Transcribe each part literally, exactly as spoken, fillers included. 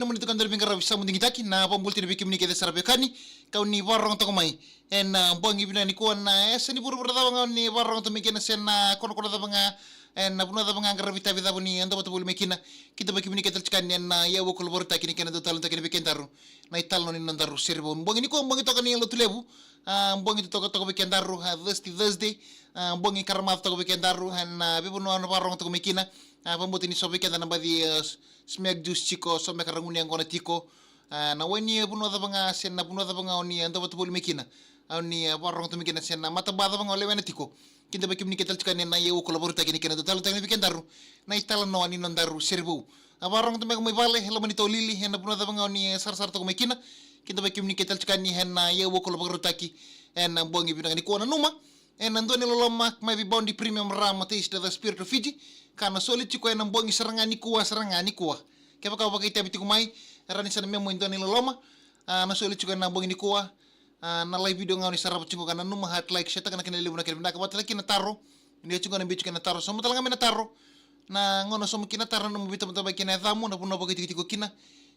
Nomuni tukadua ni veiqaravi sa mo digitaki, na vakabula tiko vei kemuni kece sara veiwekani, kau ni vakarorogo toka mai ena bogi vinaka nikua, na yasa ni vuravura cava ga o ni vakarorogo toka mai kina se na konakona cava ga, ena vanua cava ga qaravi tavi cava ni dau vata voli mai kina. Kidavaki kemuni kece tale tiko yani ena iyau vakalovarataki ni kena dau talanoataki vei kedaru na italanoa ni nodaru sere vou. Bogi nikua bogi toka ni Lotulevu, a, bogi toka toka vei kedaru, a, Thursday, Thursday, a, bogi karamaca toka vei kedaru ena veivanua o ni vakarorogo toka mai kina. A, vakabauta ni so vei keda na baci, a, s-, smack juice tiko, so meka raguni yaqona tiko. A, na waini e vanua cava ga se na vanua cava ga o ni, a, dau vata voli mai kina, o ni, a, vakarorogo toka mai kina se na mataba cava ga o lewena tiko. Kidavaki kemuni kece tale tiko yani ena iyau vakalovarataki ni kena dau talanoataki vei kedaru na italanoa ni nodaru sere vou. A, vakarorogo toka mai vale, e loma ni taulili, ena vanua cava ga o ni, e, sarasara toka mai kina. Kidavaki kemuni kece tale tiko yani ena iyau vakalovarataki ena bogi vinaka nikua. Nanuma, ena dua na iloloma mai vei Bounty Premium Rum Taste the Spirit of Fiji, ka na soli tiko ena bogi sara ga nikua, sara ga nikua. Kevaka o vakaitavi tiko mai, e rawa ni sa na memo e dua na iloloma, a, na soli tiko ena bogi nikua. A, na live video ga o ni sarava tiko, ka nanuma, heart, like, share taka na kena levu na kena vinaka, vata tale kina na taro. Ni o tiko ga na biu tiko na taro, sauma tale ga mai na taro. Na gauna o sauma kina na taro, nanuma veitabatamaki na yacamu, na vanua o vakaitikotiko kina,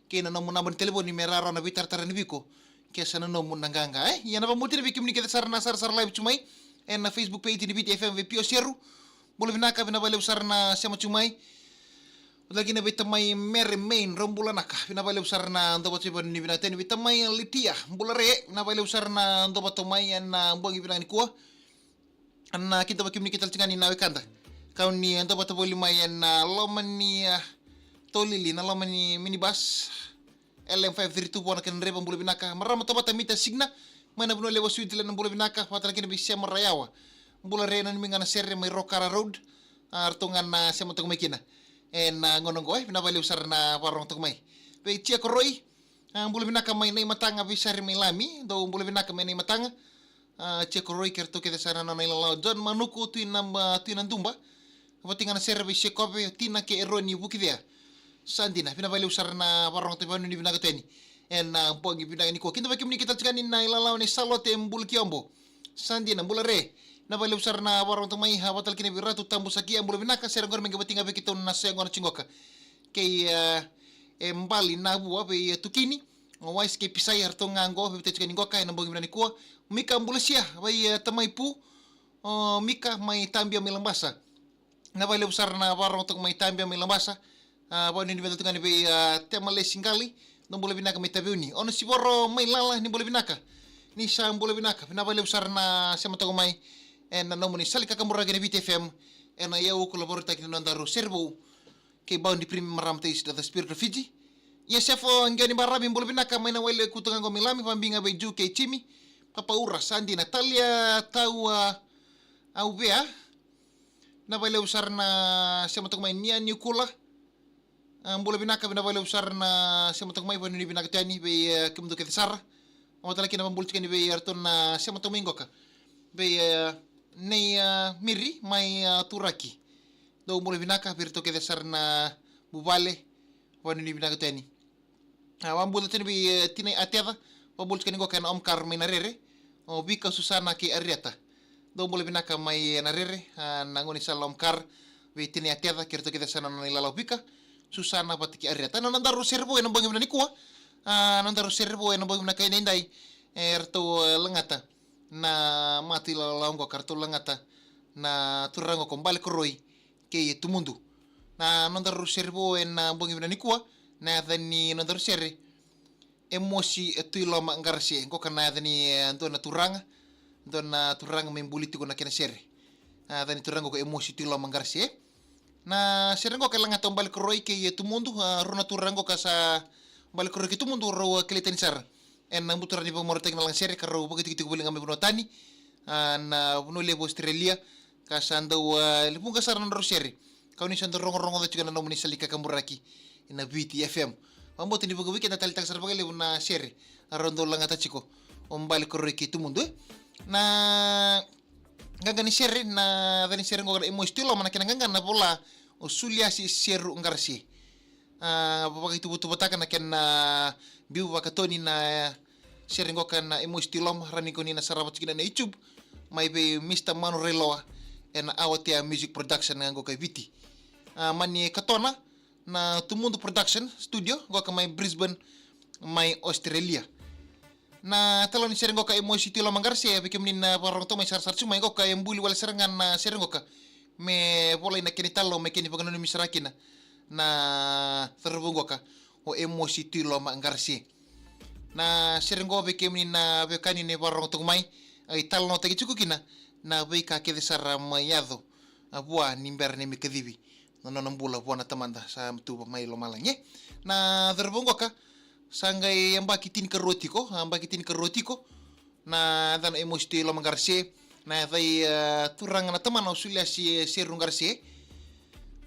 kei na nomu naba ni talevoni me rawarawa na veitaratara ni viko ke sa na nomu na qaqa, e? Ia na vakabula tiko vei kemuni kece sara na sarasara live tu mai ena Facebook page ni Viti F M vei Pio Seru. Bula vinaka, vinaka vakalevu sara na sema tu mai. Vata kina vei tamai Mere Main, rau bula naka, vinaka vakalevu sara na dau vata mai, ni vinaka tale yani vei tamai Litia, bula re, vinaka vakalevu sara na dau vata mai ena bogi vinaka nikua. Ena kidavaki kemuni kece tale tiko yani na wekada, kau ni dau vata voli mai ena loma ni, a, taulili, na loma ni minibus L M five three two, vua na kena draiva, bula vinaka. Marama Tovata Mita Signa, mai na vanua levu o Switzerland, bula vinaka. Vata tale kina vei Sema Rayawa, bula re, nanumi ga na sere mai Rokara Road. A, ratou ga na sema toka mai kina ena gauna oqo, e, vinaka vakalevu sara na vakarorogo toka mai. Vei Tia Koroi, a, bula vinaka mai Naimataga, vei Sari mai Lami, dou bula vinaka mai Naimataga. A, Tia Koroi kei ratou kece sara na nona ilala o John Manuku, Tui na, a, Tui na Duba. Vata ga na sere vei Sekove, Tina kei Eroni Vukicea. Sa dina, vinaka vakalevu sara na vakarorogo toka, vanuinui vinaka tu yani ena bogi vinaka nikua. Kidavaki kemuni kece tale tiko yani na ilala o nei Salote Bulukiaobo. Sa dina, bula re, vinaka vakalevu sara na vakarorogo toka mai. A, vata tale kina vei Ratu Tabu Sakia, bula vinaka, sere qori me qai vata ga vei keitou na sere qo na tiko qoka. Kei, e, e Bali Navua vei, e, Tukini, o Wise kei Pisai, ratou ga qo vei keitou tiko yani qoka ena bogi vinaka nikua. Mika Bulasia vei, e, tamai Pu, o Mika mai Tabia mai Labasa. Vinaka vakalevu sara na vakarorogo toka mai Tabia mai Labasa. A, vanuinui vinaka tu ga yani vei, a, Temalesi Qali, dou bula vinaka mai Taveuni. Onosivoro mai Lala, ni bula vinaka. Ni sa bula vinaka, vinaka vakalevu sara na sema toka mai ena nomuni sala ni kakaburaki na Viti F M ena iyau vakalovarataki ni nodaru sere vou kei Bounty Premium Rum Taste the Spirit of Fiji. Ia Sefo Qeoni Baravi, bula vinaka mai na Wele Kuta ga qo mai Lami, vakabibi ga vei Ju kei Jimmy. Papa Ura, sa dina. Talia Tau, a, Auvea, vinaka vakalevu sara na sema toka mai. Nia Niukula, a, bula vinaka, vinaka vakalevu sara na sema toka mai, vanuinui vinaka tu yani vei, e, kemudou kece sara. Vata tale kina vakabula tiko yani vei iratou na sema toka mai qoka, vei, e, nei, e, Miri mai, e, Turaki. Dou bula vinaka vei iratou kece sara na vuvale, vanuinui vinaka tu yani. A, vakabula tale vei, e, Tinai Ateca, vakabula tiko yani qoka ena Omkar mai Narere, o Vika, Susana kei Arieta. Dou bula vinaka mai, e, Narere, a, na gaunisala Omkar, vei Tinai Ateca kei ratou kece sara na nona ilala o Vika, Susana vata kei Arieta. Na nodaru sere vou ena bogi vinaka nikua, a, nodaru sere vou ena bogi vinaka edaidai, e, ratou, e, lagata na mata ilala oqo, ka ratou lagata na turaga oqo o Balekoroi kei Tumudu. Na nodaru sere vou ena bogi vinaka nikua, na yaca ni nodaru sere, Emosi, e, Tuiloma Qarase. Qoka na yaca ni, e, dua na turaga, dua na turaga me buli tiko na kena sere. A, yaca ni turaga oqo Emosi Tuiloma Qarase. Na sere qoka e lagata o Balekoroi kei, e, Tumudu, a, rau na turaga qoka sa, Balekoroi kei Tumudu, rau, a, kilai tani sara ena buturara ni vakamarautaki na lagasere, ka rau vakaitikotiko voli ga mai vanua tani, a, na vanua levu Australia, ka sa dau, a, levu ga sara na nodrau sere. Kau ni sa dau rogorogoca tiko ena nomuni sala ni kakaburaki ena Viti F M. Vakabauta ni vukei keda taleitaka sara vakalevu na sere a rau dau lagata tiko o Balekoroi kei Tumudu, e. Na qaqa ni sere, na yaca ni sere qoka na Emosi Tuiloma, na kena qaqa na vola o Suliasi Seru Qarase. A, vakaituvatuvataka na kena, a, biu vakatoni na, e, sere qoka na Emosi Tuiloma, rawa ni ko ni na sarava tiko kina ena YouTube, mai vei Mister Manu Railoa ena Awatea Music Production ga qoka e Viti. A, mani Katona, Na Tumudu Production Studio, qoka mai Brisbane, mai Australia. Na italanoa ni sere qoka Emosi Tuiloma Qarase, vei kemuni na vakarorogo toka mai sarasara tiko mai qoka e buli wale sara ga na sere qoka. Me volai na kena italanoa me kena ivakananumi sara kina na cauravou qoka o Emosi Tuiloma Qarase. Na sere qo vei kemuni na veiwekani na vakarorogo toka mai, a italanoataki tiko kina na veika kece sara mai yaco a vua ni bera ni mai kacivi na nona bula vua na tamada sa tuva mai lomalagi. Na cauravou qoka sa qai yabaki tinikarua tiko, yabaki tinikarua tiko. Na yacana Emosi Tuiloma Qarase, na yaca i turaga na tamana o Suliasi Seru Qarase.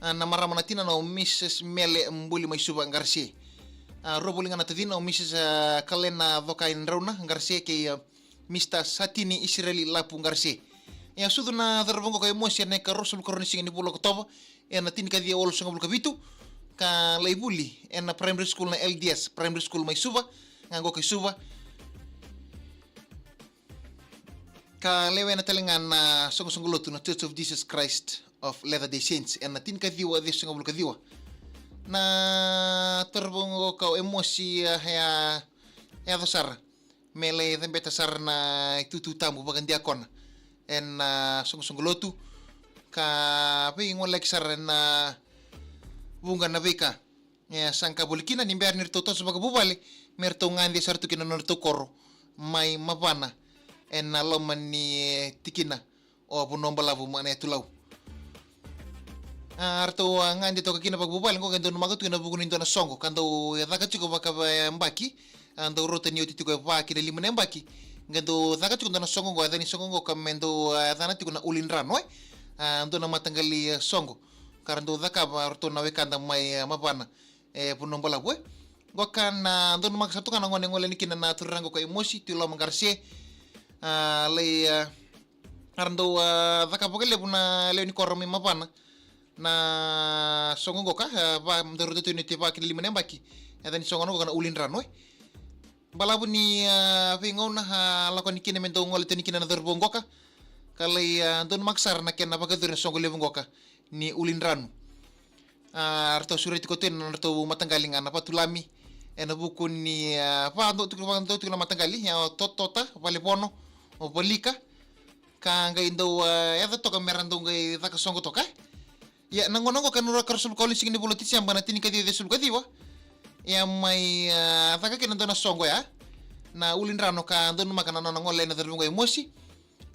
Na marama na tinana o Mrs Mele Buli mai Suva Qarase. Rua voli ga na tacina o Mrs Kalena Cokai Drauna Qarase kei Mr Satini Isireli Lapu Qarase. E a sucu na cauravou qoka Emosi ena ikaruasagavulu karua ni siga ni vula o Okotova, ena tinikaciwa walusagavulu kavitu, ka lai vuli ena primary school na L D S Primary School mai Suva, ga qoka i Suva. Ka lewena tale ga na soqosoqo lotu na Church of Jesus Christ of Latter-day Saints ena tinikaciwa ciwasagavulu kaciwa. Na cauravou qoka o Emosi e a yaco sara me lai cabeta sara na itutu tabu vakadiakona ena soqosoqo lotu, ka veigoleyaki sara ena vuqa na veika e a saqa voli kina ni bera ni ratou toso vakavuvale me ratou gade sara tu kina nodratou koro mai Mavana ena loma ni tikina o Vanua Balavu mai na Yatu Lau. A ratou a gade toka kina vakavuvale qo ka donumaka tu ena vuku ni dua na soqo ka dau caka tiko vakayabaki. A dau rauta ni oti tiko e va ki na lima na yabaki, qai dau caka tiko dua na soqo qo, yacana ni soqo qo ka me dau yacana tiko na Ulidrano e. A dua na mataqali soqo ka ra dau cakava ratou na wekada mai Mavana e Vanua Balavu e. Qoka na donumaka sara tu ga na gone gole yani kina na turaga qoka Emosi Tuiloma Qarase. A lai a ra dau a cakava vakalevu na lewe ni koro mai Mavana na soqo qoka, a va dau rauta tu ni oti e va ki na lima na yabaki. Yacana ni soqo qoka na Ulidrano e. Balavu ni a veigauna a lako yani kina me dau gole tani kina na cauravou qoka ka lai a donumaka sara na kena vakayacori na soqo levu qoka ni Ulidrano. A ratou sureti koto ina nodratou mataqali ga na Vatulami ena vuku ni a vadau tiko na mataqali e o Totota, Valevono, o Valika, ka qai dau a yaco toka me ra dau qai caka soqo toka e. Ia na gauna qoka na rua ka ruasagavulu ka walu ni siga ni vula o Tiseba na tinikaciwa ciwasagavulu kaciwa, ia mai a caka kina dua na soqo ya na Ulidrano ka donumaka na nona gole na cauravou qoka Emosi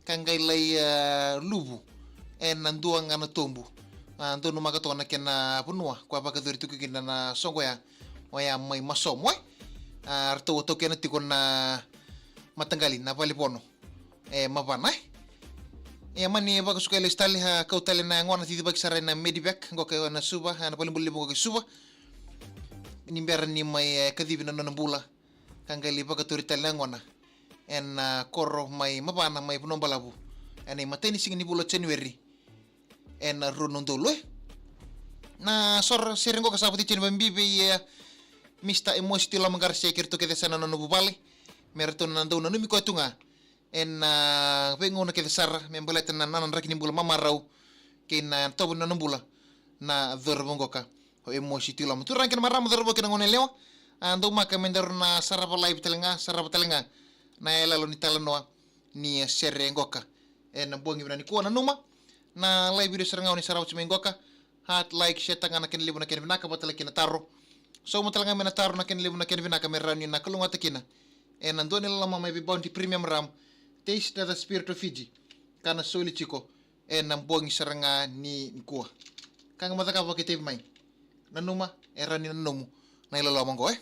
ka qai lai a luvu ena dua ga na tobu. A donumaka toka na kena vanua ko a vakayacori tiko kina na soqo ya, oya mai Masomo e. A ratou a taukena tiko na mataqali na Valevono e Mavana e. Ia mani vakasukai lesu tale a kau tale na yagona cicivaki sara ena Medevac qoka ena Suva, ena valenibula levu qoka i Suva, ni bera ni mai e kacivi na nona bula ka qai lai vakatori tale na yagona ena koro mai Mavana mai Vanua Balavu ena imatai ni siga ni vula o January ena rua na udolu e. Na soro sere qoka sa vata tiko ni vabibi vei e Mr Emosi Tuiloma Qarase kei ratou kece sara na nona vuvale me ratou na dau nanumi koya tu ga ena veigauna kece sara me baleta na nona draki ni bula mamarau kei na tovo ni nona bula na cauravou qoka o Emosi Tuiloma. Turaga kei na marama, cauravou kei na goneyalewa, a daumaka me daru na sarava live tale ga, sarava tale ga na yaloyalo ni talanoa ni sere qoka ena bogi vinaka nikua. Nanuma na live video sara ga o ni sarava tiko mai qoka, heart, like, share taka ga na kena levu na kena vinaka vata tale kei na taro. Sauma tale ga mai na taro na kena levu na kena vinaka me rawa ni na kalougata kina ena dua na iloloma mai vei Bounty Premium Rum, Taste the Spirit of Fiji, ka na soli tiko ena bogi sara ga ni nikua. Ka ga mo cakava vakaitavi mai. Nanuma e rawa ni na nomu na iloloma oqo e.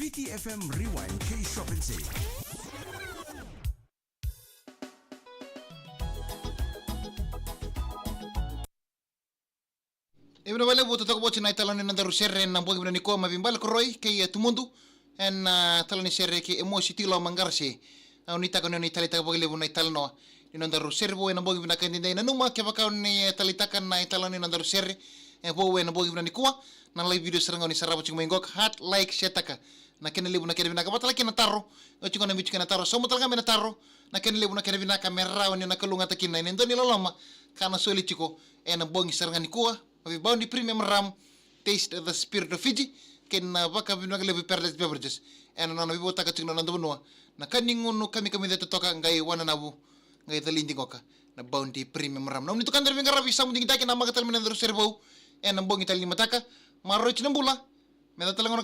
City F M Rewind kei Shop and Save. E vinaka vakalevu, totoka voti na italanoa ni nodaru sere ena bogi vinaka nikua mai vei Balekoroi kei Yatu Mudu. Ena, ah, talanoa ni sere kei Emosi Tilo Maqarase. Au nuitaka ni o ni taleitaka vakalevu na italanoa ni nodaru sere vou ena bogi vinaka edaidai. Nanuma kevaka o ni taleitaka na italanoa ni nodaru sere e vou ena bogi vinaka nikua, na live video sara ga o ni sarava tiko mai qoka, heart, like, sharetaka. Na kena levu na kena vinaka, vata tale kina na taro. Oti qo na biu tiko na taro, sauma tale ga mai na taro. Na kena levu na kena vinaka me rawa ni o na kalougata kina ena dua na iloloma ka na soli tiko ena bogi sara ga nikua. Mai vei Bounty Premium Rum, taste the spirit of Fiji. Kei na vakavinaka levu Paradise Beverages ena nona veivautaka tiko na noda vanua. Na ka ni gunu kamikamica totoka, qai wananavu, qai calidi qoka na Bounty Premium Rum. Na nomuni tukada na veiqaravi sa mudu digitaki, namaka tale mai na nodaru sere vou ena bogi tale ni mataka. Maroroi tiko na bula. Me da tale gona